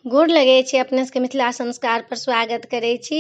गोर लगै छी अपने सबके, मिथिला संस्कारपर स्वागत करै छी।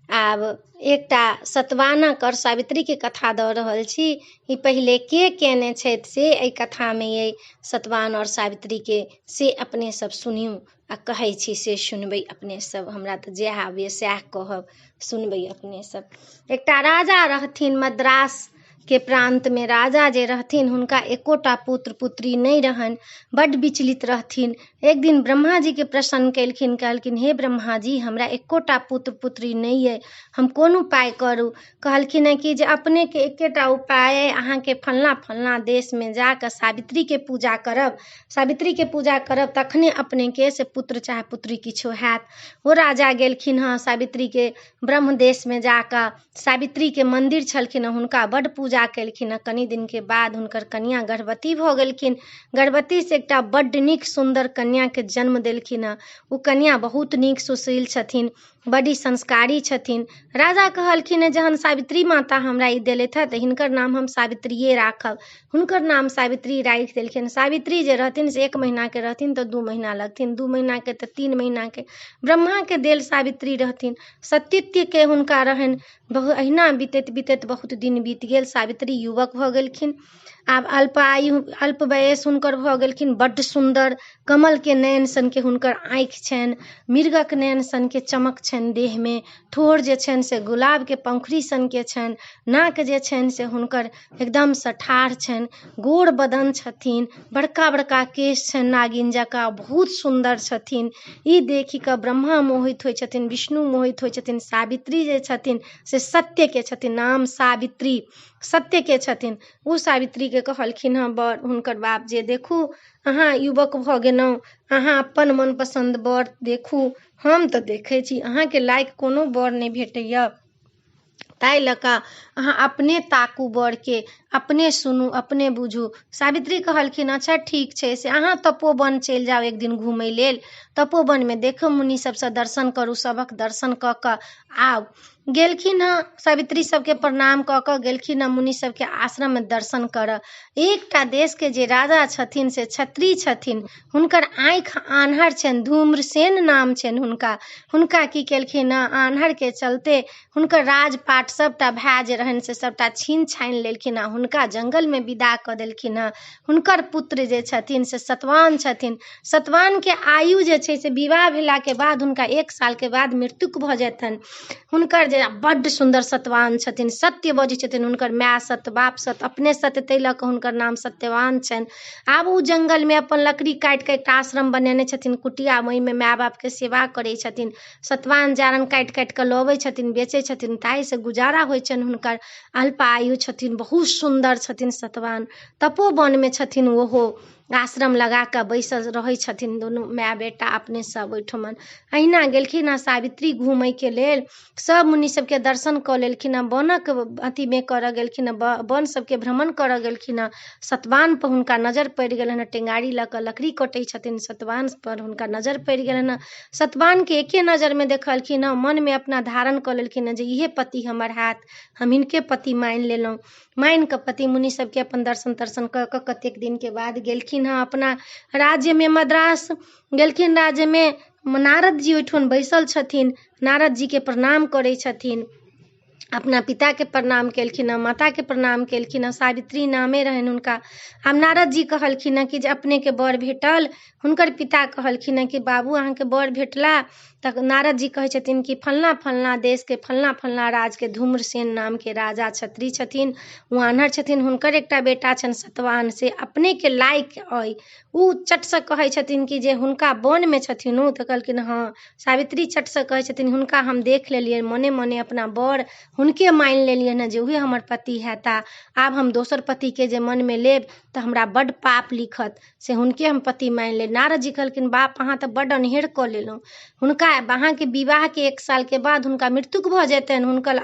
आब एकटा सतवानक आओर सावित्रीके कथा दऽ रहल छी। ई पहिले के केने छथि से एहि कथामे अइ सतवान आओर सावित्रीके, से अपने सब सुनियौ आ कहै छी से सुनबै अपने सब। हमरा तऽ जएह आबैए सएह कहब, सुनबै अपने सब। एकटा राजा रहथिन मद्रास के प्रान्तमे। राजा जे रहथिन हुनका एकोटा पुत्र पुत्री नहि रहनि, बड्ड विचलित रहथिन। एक दिन ब्रह्माजीके प्रसन्न केलखिन, कहलखिन हे ब्रह्माजी, हमरा एकोटा पुत्र पुत्री नहि अइ, हम कोन उपाय करू? कहलखिन हँ कि जे अपनेके एकेटा उपाय अइ, अहाँके फल्लाँ फल्लाँ देशमे जाकऽ सावित्रीके पूजा करब, सावित्रीके पूजा करब तखने अपनेके से पुत्र चाहे पुत्री किछो हैत। ओ राजा गेलखिन हँ सावित्रीके ब्रह्म देशमे जाकऽ सावित्रीके मन्दिर छलखिन हँ, हुनका बड्ड पूजा केलखिन हँ। कनि दिनके बाद हुनकर कनिआँ गर्भवती भऽ गेलखिन। गर्भवतीसँ एकटा बड्ड नीक सुन्दर कन्याके जन्म देलखिन हँ। ओ कन्या बहुत नीक सुशील छथिन, बड़ी संस्कारी छथिन। राजा कहलखिन हँ जहन सावित्री माता हमरा ई देलथि हँ तऽ हिनकर नाम हम सावित्रिए राखब। हुनकर नाम सावित्री राखि देलखिन। सावित्री जे रहथिन से 1 महीनाके रहथिन तऽ 2 महीना लगथिन, 2 महीनाके तऽ 3 महीनाके। ब्रह्माके देल सावित्री रहथिन, सतीत्वके हुनका रहनि। बहु अहिना बीतैत बीतैत बहुत दिन बीत गेल। सावित्री युवक भऽ गेलखिन, आब अल्प आयु अल्प वयस हुनकर भऽ गेलखिन। बड्ड सुन्दर कमलके नयन सनके हुनकर आँखि छनि, मृगक नयन सनके चमक छनि देहमे, ठोर जे छनि से गुलाबके पंखुड़ी सनके छनि, नाक जे छनि से हुनकर एकदमसँ ठाढ़ छनि, गोर बदन छथिन, बड़का बड़का केश छनि नागिन जकाँ, बहुत सुन्दर छथिन। ई देखिकऽ ब्रह्मा मोहित होइ छथिन, विष्णु मोहित होइ छथिन। सावित्री जे छथिन से सत्यके छथिन, नाम सावित्री सत्यके छथिन। ओ सावित्रीके कहलखिन हँ बर हुनकर बाप जे देखू अहाँ युवक भऽ गेलहुँ, अहाँ अपन मनपसन्द बर देखू, हम तऽ देखै छी अहाँके लायक कोनो बर नहि भेटैए, ताहि लऽ कऽ अहाँ अपने ताकू बरके, अपने सुनू, अपने बुझू। सावित्री कहलखिन अच्छा ठीक छै, से अहाँ तपोवन चलि जाउ एक दिन घुमै लेल, तपोवनमे देखू मुनि सबसँ दर्शन करू, सभक दर्शन कऽ कऽ आउ। गेलखिन हँ, सावित्री सबके प्रणाम कऽ कऽ गेलखिन हँ मुनि सबके आश्रममे दर्शन करऽ। एकटा देशके जे राजा छथिन से क्षत्रिय छथिन, हुनकर आँखि आन्हर छनि, धूम्रसेन नाम छनि हुनका। हुनका की केलखिन हँ, आन्हरके चलते हुनकर राजपाट सबटा भाय जे रहनि से सबटा छीन छानि लेलखिन हँ, हुनका जङ्गलमे विदा कऽ देलखिन हँ। हुनकर पुत्र जे छथिन से सतवान छथिन। सतवानके आयु जे छै से विवाह भेलाके बाद हुनका 1 सालके बाद मृत्यु भऽ जेतनि। हुनकर जे बड्ड सुन्दर सतवान छथिन, सत्य बजै छथिन, हुनकर माय सत्य, बाप सत्य, अपने सत्य, ताहि लऽ कऽ हुनकर नाम सत्यवान छनि। आब ओ जङ्गलमे अपन लकड़ी काटिकऽ एकटा आश्रम बनेने छथिन कुटिया, ओहिमे माय बापके सेवा करै छथिन। सतवान जारनि काटि काटिकऽ लबै छथिन, बेचै छथिन, ताहिसँ गुजारा होइ छनि हुनकर। अल्प आयु छथिन, बहुत सुन्दर छथिन सतवान। तपोवनमे छथिन, ओहो आश्रम लगाकऽ बैसल रहै छथिन दुनू माय बेटा अपने सब ओहिठमन। अहिना गेलखिन हँ सावित्री घुमैके लेल, सब मुनि सबके दर्शन कऽ लेलखिन हँ, वनक अथीमे करऽ गेलखिन हँ, वन सबके भ्रमण करऽ गेलखिन हँ। सतवानपर हुनका नजरि पड़ि गेलनि हँ, टेङ्गारी लऽ कऽ लकड़ी कटै छथिन, सतवानपर हुनका नजरि पड़ि गेलनि हँ। सतवानके एके नजरिमे देखलखिन हँ, मनमे अपना धारण कऽ लेलखिन हँ जे इहे पति हमर हैत, हम हिनके पति मानि लेलहुँ। मानिकऽ पति मुनि सबके अपन दर्शन तर्शन कऽ कऽ कतेक दिनके बाद गेलखिन हँ अपना राज्यमे मद्रास गेलखिन। राज्यमे नारद जी ओहिठाम बैसल छथिन, नारद जीके प्रणाम करै छथिन, अपना पिताके प्रणाम केलखिन हँ, माताके प्रणाम केलखिन हँ। सावित्री नामे रहनि हुनका। आब नारद जी कहलखिन हँ कि जे अपनेके बर भेटल। हुनकर पिता कहलखिन हँ कि बाबू अहाँके बर भेटला। तऽ नारद जी कहै छथिन कि फल्लाँ फल्लाँ देशके फल्लाँ फल्लाँ राजके धूम्रसेन नामके राजा क्षत्रिय छथिन, ओ आन्हर छथिन, हुनकर एकटा बेटा छनि सतवान, से अपनेके लायक अइ। ओ चटसँ कहै छथिन कि जे हुनका वनमे छथिन ओ? तऽ कहलखिन हँ। सावित्री चटसँ कहै छथिन हुनका हम देख लेलियनि, मने मने अपना बर हुनके मानि लेलियनि हँ जे उएह हमर पति हेता। आब हम दोसर पतिके जे मनमे लेब तऽ हमरा बड्ड पाप लिखत, से हुनके हम पति मानि लेब। नारद जी कहलखिन बाप अहाँ तऽ बड्ड अन्हेर कऽ लेलहुँ, हुनका अहाँके विवाहके 1 सालके बाद हुनका मृत्यु भऽ जेतनि, हुनकर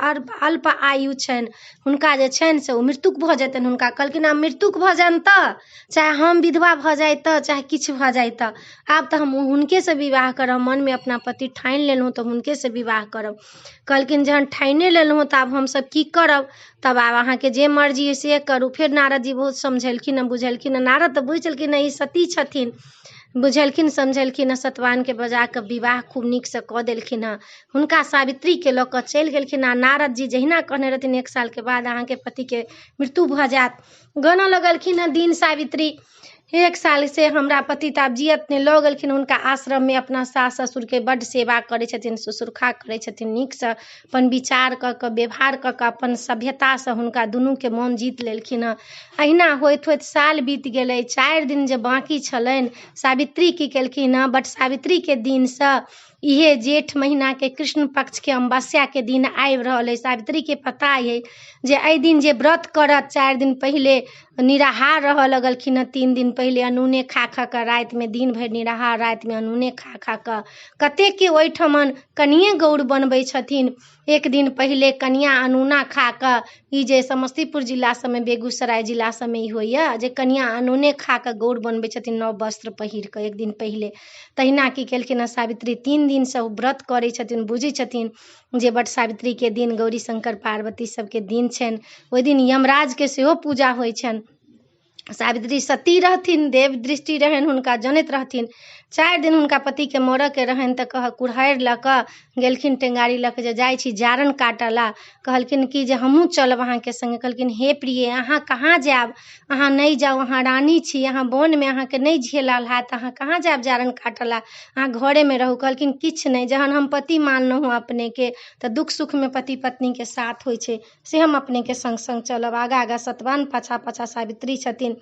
अल्प आयु छनि, हुनका जे छनि से ओ मृत्यु भऽ जेतनि। हुनका कहलखिन आब मृत्यु भऽ जानि तऽ चाहे हम विधवा भऽ जाइ तऽ चाहे किछु भऽ जाइ तऽ आब तऽ हम हुनकेसँ विवाह करब, मनमे अपना पति ठानि लेलहुँ तऽ हुनकेसँ विवाह करब। कहलखिन जहन ठानिए लेलहुँ तऽ आब हमसब की करब, तब आब अहाँके जे मर्जी अइ से करू। फेर नारद जी बहुत समझेलखिन हँ, बुझेलखिन हँ। नारद तऽ बुझि छलखिन हँ ई सती छथिन। बुझेलखिन समझेलखिन हँ, सतवाहनके बजा कऽ विवाह खूब नीकसँ कऽ देलखिन हँ। हुनका सावित्रीके लऽ कऽ चलि गेलखिन। आ नारद जी जहिना कहने रहथिन 1 सालके बाद अहाँके पतिके मृत्यु भऽ जायत, गनऽ लगलखिन हँ दिन सावित्री। 1 साल से हमरा पति तऽ आब जियत नहि। लऽ गेलखिन हुनका आश्रममे, अपना सास ससुरके बड्ड सेवा करै छथिन, ससुरखा करै छथिन, नीकसँ अपन विचार कऽ कऽ व्यवहार कऽ कऽ अपन सभ्यतासँ हुनका दुनूके मोन जीत लेलखिन हँ। अहिना होइत होइत साल बीत गेलै। 4 दिन जे बाँकी छलनि, सावित्री की केलखिन हँ, बट सावित्रीके दिनसँ इहे जेठ महीनाके कृष्ण पक्षके अमावस्याके दिन आबि रहल अइ। सावित्रीके पता अइ जे एहि दिन जे व्रत करत, 4 दिन पहिले निराहार रहऽ लगलखिन हँ, 3 दिन पहिले अनूने खा खा कऽ, रातिमे दिन भरि निराहार, रातिमे अनूने खा खा कऽ। कतेकके ओहिठमन कनिए गौर बनबै छथिन, 1 दिन पहिले कनिआ अनूना खा कऽ, ई जे समस्तीपुर जिला सबमे, बेगूसराय जिला सबमे ई होइए जे कनिआ अनूने खा कऽ गौर बनबै छथिन नव वस्त्र पहिर कऽ 1 दिन पहिले। तहिना की केलखिन हँ सावित्री, 3 दिनसँ ओ व्रत करै छथिन, बुझै छथिन जे बट सावित्रीके दिन गौरी शंकर पार्वती सबके दिन छनि, ओहि दिन यमराजके सेहो पूजा होइ छनि। सावित्री सती रहथिन, देव दृष्टि रहनि हुनका, जनैत रहथिन। 4 दिन हुनका पतिके मरऽके रहनि तऽ कह कुल्हाड़ि लऽ कऽ गेलखिन, टेङ्गारी लऽ कऽ जे जाइ छी जारनि काटऽ ला। कहलखिन कि जे हमहूँ चलब अहाँके सङ्गे। कहलखिन हे प्रिय, अहाँ कहाँ जायब, अहाँ नहि जाउ, अहाँ रानी छी, अहाँ वनमे अहाँके नहि झेलल हैत, अहाँ कहाँ जायब जारनि काटऽ ला, अहाँ घरेमे रहू। कहलखिन किछु नहि, जहन हम पति मानलहुँ हँ अपनेके तऽ दुःख सुखमे पति पत्नीके साथ होइ छै, से हम अपनेके सङ्ग सङ्ग चलब। आगाँ आगाँ सतवाहन, पाछाँ पाछाँ सावित्री छथिन।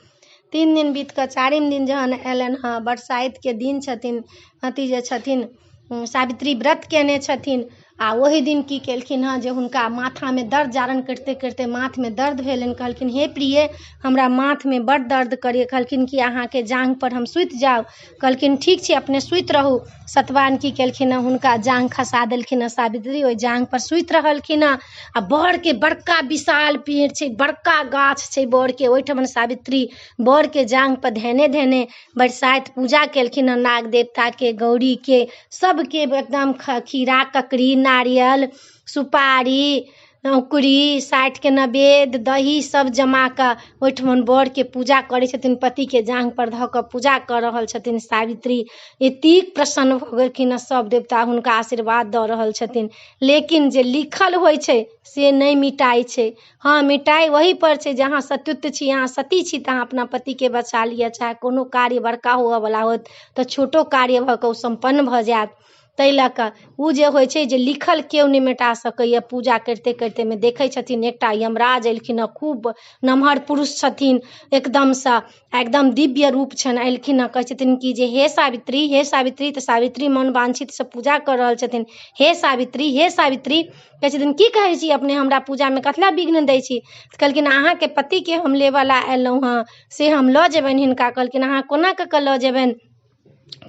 3 दिन बीत कऽ 4 दिन जहन अयलनि हँ, बरसाइतके दिन छथिन, अथी जे छथिन सावित्री व्रत कयने छथिन। आ ओहि दिन की केलखिन हँ जे हुनका माथामे दर्द, जारनि करिते करिते माथमे दर्द भेलनि। कहलखिन हे प्रिय, हमरा माथमे बड्ड दर्द करैए। कहलखिन कि अहाँके जाँघपर हम सुति जाउ। कहलखिन ठीक छै, अपने सुति रहू। सतवाहन की केलखिन हँ, हुनका जाँघ खसा देलखिन हँ। सावित्री ओहि जाँघपर सुति रहलखिन हँ। आ बड़के बड़का विशाल पेड़ छै, बड़का गाछ छै बड़के, ओहिठमन सावित्री बड़के जाँघपर धेने धेने बरसाइत पूजा केलखिन हँ, नाग देवताके, गौरीके, सबके एकदम खीरा ककड़ी नारियल सुपारी औकुरी 60के नवेद दही सब जमा कऽ ओहिठमन बड़के पूजा करै छथिन। पतिके जाँघपर धऽ कऽ पूजा कऽ रहल छथिन सावित्री। एतेक प्रसन्न भऽ गेलखिन हँ, सब देवता हुनका आशीर्वाद दऽ रहल छथिन। लेकिन जे लिखल होइ छै से नहि मिटाइ छै। हँ, मिटाइ वहीपर छै जे अहाँ सत्युत छी, अहाँ सती छी, तऽ अहाँ अपना पतिके बचा लिअ। चाहे कोनो कार्य बड़का हुअवला होत तऽ छोटो कार्य भऽ कऽ ओ सम्पन्न भऽ जायत। ताहि लऽ कऽ ओ जे होइ छै जे लिखल केओ नहि मिटा सकैए। पूजा करिते करितेमे देखै छथिन एकटा यमराज एलखिन हँ, खूब नमहर पुरुष छथिन, एकदमसँ एकदम दिव्य रूप छनि। एलखिन हँ, कहै छथिन कि जे हे सावित्री, हे सावित्री। तऽ सावित्री मन वाञ्छितसँ पूजा कऽ रहल छथिन। हे सावित्री, हे सावित्री। कहै छथिन की कहै छी अपने, हमरा पूजामे कथी लए विघ्न दै छी? तऽ कहलखिन अहाँके पतिके हम लेबऽला एलहुँ हँ, से हम लऽ जेबनि हिनका। कहलखिन अहाँ कोना कऽ कऽ लऽ जेबनि?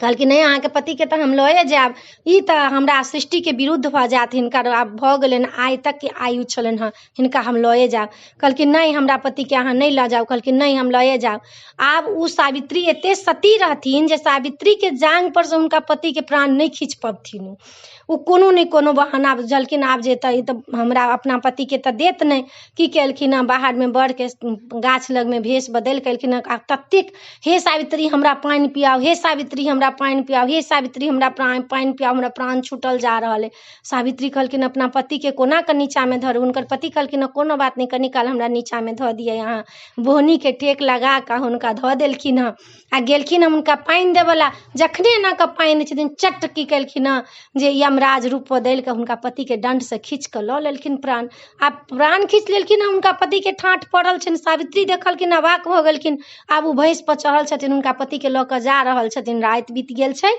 कहलखिन नहि, अहाँके पतिके तऽ हम लए जायब, ई तऽ हमरा सृष्टिके विरुद्ध भऽ जायत, हिनकर आब भऽ गेलनि, आइ तकके आयु छलनि हँ, हिनका हम लए जायब। कहलखिन नहि, हमरा पतिके अहाँ नहि लऽ जाउ। कहलखिन नहि, हम लए जायब। आब ओ सावित्री एते सती रहथिन जे सावित्रीके जाँघपर से हुनका पतिके प्राण नहि खींच पबथिन। ओ कोनो ने कोनो बहाना बुझलखिन आब जे तऽ ई तऽ हमरा अपना पतिके तऽ देत नहि। की केलखिन हँ, बाहरमे बड़के गाछ लगमे भेष बदलि केलखिन हँ। आ ततेक हे सावित्री हमरा पानि पियाउ, हे सावित्री हमरा पानि पियाउ, हे सावित्री हमरा पानि पियाउ, हमरा प्राण छूटल जा रहल अइ। सावित्री कहलखिन अपना पतिके कोना कऽ नीचाँमे धरू? हुनकर पति कहलखिन कोनो बात नहि, कनी काल हमरा नीचाँमे धऽ दिअ अहाँ। बोहनीके टेक लगा कऽ हुनका धऽ देलखिन हँ। आ गेलखिन हँ हुनका पानि देबऽला। जखने एना कऽ पानि दै छथिन, चट की केलखिन हँ जे यमराज रूप बदलि कऽ हुनका पतिके दण्डसँ खींच कऽ लऽ लेलखिन प्राण। आ प्राण खींच लेलखिन हँ, हुनका पतिके ठाँठ पड़ल छनि। सावित्री देखलखिन, अवाक भऽ गेलखिन। आब ओ भैंसपर चढ़ल छथिन, हुनका पतिके लऽ कऽ जा रहल छथिन। राति बीत गेल छै।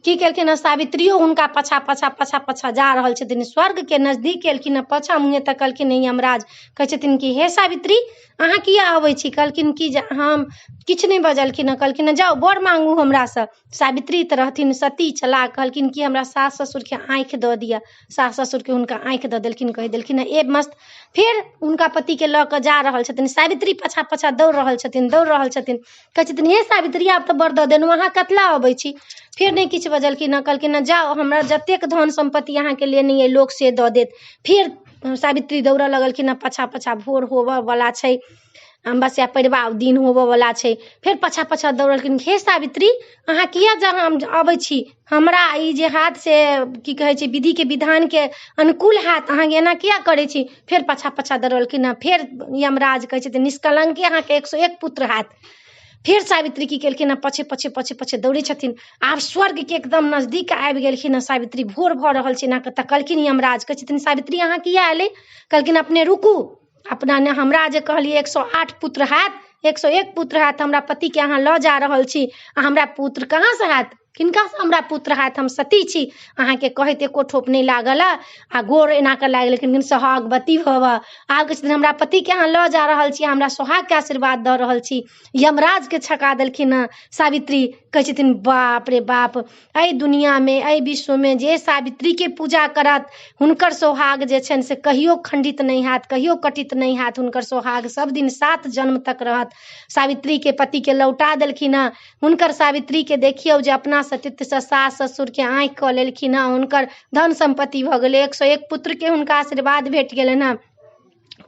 की केलखिन हँ, सावित्रियो हुनका पाछा पाछा पाछा पाछा जा रहल छथिन। स्वर्गके नजदीक एलखिन हँ, पाछा मुँहे तकलखिन हँ यमराज। कहै छथिन कि हे सावित्री, अहाँ किया अबै छी? कहलखिन कि जे हम किछु नहि बजलखिन हँ। कहलखिन हँ जाउ वर मांगू हमरासँ। सावित्री तऽ रहथिन सती चला। कहलखिन कि हमरा सास ससुरके आँखि दऽ दिअ। सास ससुरके हुनका आँखि दऽ देलखिन। कहि देलखिन हँ ए मस्त। फेर हुनका पतिके लऽ कऽ जा रहल छथिन। सावित्री पाछा पाछा दौड़ रहल छथिन, दौड़ रहल छथिन। कहै छथिन हे सावित्री, आब तऽ वर दऽ देलहुँ, अहाँ कतला अबै छी? फेर नहि किछु बजलखिन हँ। कहलखिन हँ जाउ, हमरा जतेक धन सम्पत्ति अहाँके लेने अइ लोक से दऽ देत। फेर सावित्री दौड़ऽ लगलखिन हँ पाछा पाछा। भोर होबऽवला छै। अमावस्या परिबा दिन होबऽवला छै। फेर पाछाँ पाछाँ दौड़लखिन, हे सावित्री, अहाँ किया जा हम अबै छी? हमरा ई जे हाथ से की कहै छै, विधिके विधानके अनुकूल हैत, अहाँ एना किया करै छी? फेर पाछाँ पाछाँ दौड़लखिन हँ। फेर यमराज कहै छथिन, निष्कलङ्के अहाँके 101 पुत्र हैत। फेर सावित्री की केलखिन हँ, पाछे पाछे पाछे पाछे दौड़ै छथिन। आब स्वर्गके एकदम नजदीक आबि गेलखिन हँ सावित्री। भोर भऽ रहल छै। एना कऽ तकलखिन यमराज, कहै छथिन, सावित्री, अहाँ किया एलै? कहलखिन, अपने रुकू, अपना ने हमरा जे कहलियै 108 पुत्र हैत, 101 पुत्र हैत, हमरा पतिके अहाँ लऽ जा रहल छी आ हमरा पुत्र कहाँसँ हैत? किनकासँ हमरा पुत्र हैत? हम सती छी, अहाँके कहैत एको ठोप नहि लागल। आ गोर एना कऽ लागि लेलखिन, सोहागवती भव। आब कहै छथिन, हमरा पतिके अहाँ लऽ जा रहल छी, हमरा सोहागके आशीर्वाद दऽ रहल छी। यमराजके छका देलखिन हँ सावित्री। कहै छथिन, बाप रे बाप, एहि दुनिआँमे, एहि विश्वमे जे सावित्रीके पूजा करत, हुनकर सौभाग्य जे छनि से कहियो खण्डित नहि हैत, कहियो कटित नहि हैत। हुनकर सौभाग्य सब दिन 7 जन्म तक रहत। सावित्रीके पतिके लौटा देलखिन हँ। हुनकर सावित्रीके देखियौ जे अपना सतीत्वसँ सास ससुरके आँखि कऽ लेलखिन हँ। हुनकर धन सम्पत्ति भऽ गेलै, 101 पुत्रके हुनका आशीर्वाद भेट गेलनि हँ।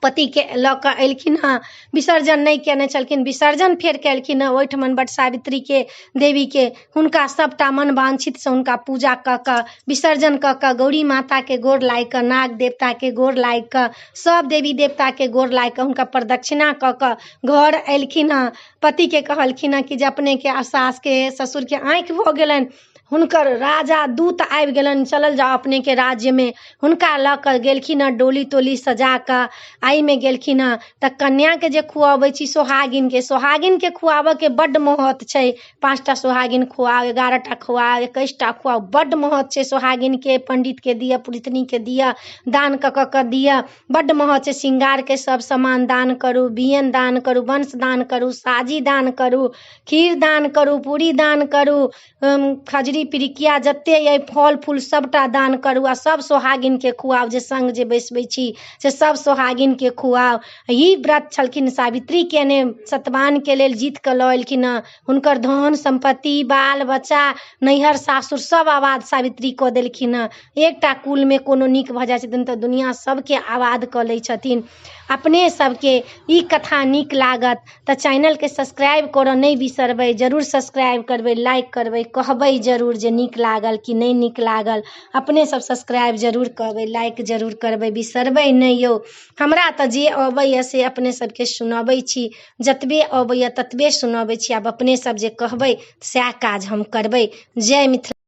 पतिके लऽ कऽ एलखिन हँ। विसर्जन नहि कयने छलखिन, विसर्जन फेर केलखिन हँ ओहिठमन बट सावित्रीके देवीके। हुनका सबटा मनवाञ्छितसँ हुनका पूजा कऽ कऽ, विसर्जन कऽ कऽ, गौरी माताके गोर लागि कऽ, नाग देवताके गोर लागि कऽ, सब देवी देवताके गोर लागि कऽ, हुनका प्रदक्षिणा कऽ कऽ घर एलखिन हँ। पतिके कहलखिन हँ कि जे अपनेके सासके ससुरके आँखि भऽ गेलनि। हुनकर राजा दूत आबि गेलनि, चलल जाउ अपनेके राज्यमे। हुनका लऽ कऽ गेलखिन हँ डोली तोली सजा कऽ, एहिमे गेलखिन हँ। तऽ कन्याके जे खुअबै छी, सोहागिनके, सोहागिनके खुआबऽके बड्ड महत्व छै। 5टा सोहागिन खुआउ, 11टा खुआउ, 21टा खुआउ, बड्ड महत्व छै सोहागिनके। पण्डितके दिअ, पुरहितनीके दिअ, दान कऽ कऽ कऽ दिअ, बड्ड महत्व छै। श्रृंगारके सब सामान दान करू, बियन दान करू, वंश दान करू, साजी दान करू, खीर दान करू, पूरी दान करू, खजरी पिरिकिया जते अइ फल फूल सबटा दान करू आ सब सोहागिनके खुआउ। जे सङ्ग जे बैसबै छी से सब सोहागिनके खुआउ। ई व्रत छलखिन सावित्री केने, सतवानके लेल जीत कऽ लऽ एलखिन हँ। हुनकर धन सम्पत्ति बाल बच्चा नैहर सासुर सब आबाद सावित्री कऽ देलखिन हँ। एकटा कुलमे कोनो नीक भऽ जाइ छथिन तऽ दुनिआँ सबके आबाद कऽ लै छथिन। अपने सबके ई कथा नीक लागत तऽ चैनलके सब्सक्राइब करऽ नहि बिसरबै। जरूर सब्सक्राइब करबै, लाइक करबै, कहबै जरूर जे नीक लागल कि नहि नीक लागल। अपने सब सब्सक्राइब जरूर करबै, लाइक जरूर करबै, बिसरबै नहि यौ। हमरा तऽ जे अबैए से अपने सबके सुनबै छी, जतबे अबैए ततबे सुनबै छी। आब अपने सब जे कहबै सएह काज हम करबै। जय मिथिला।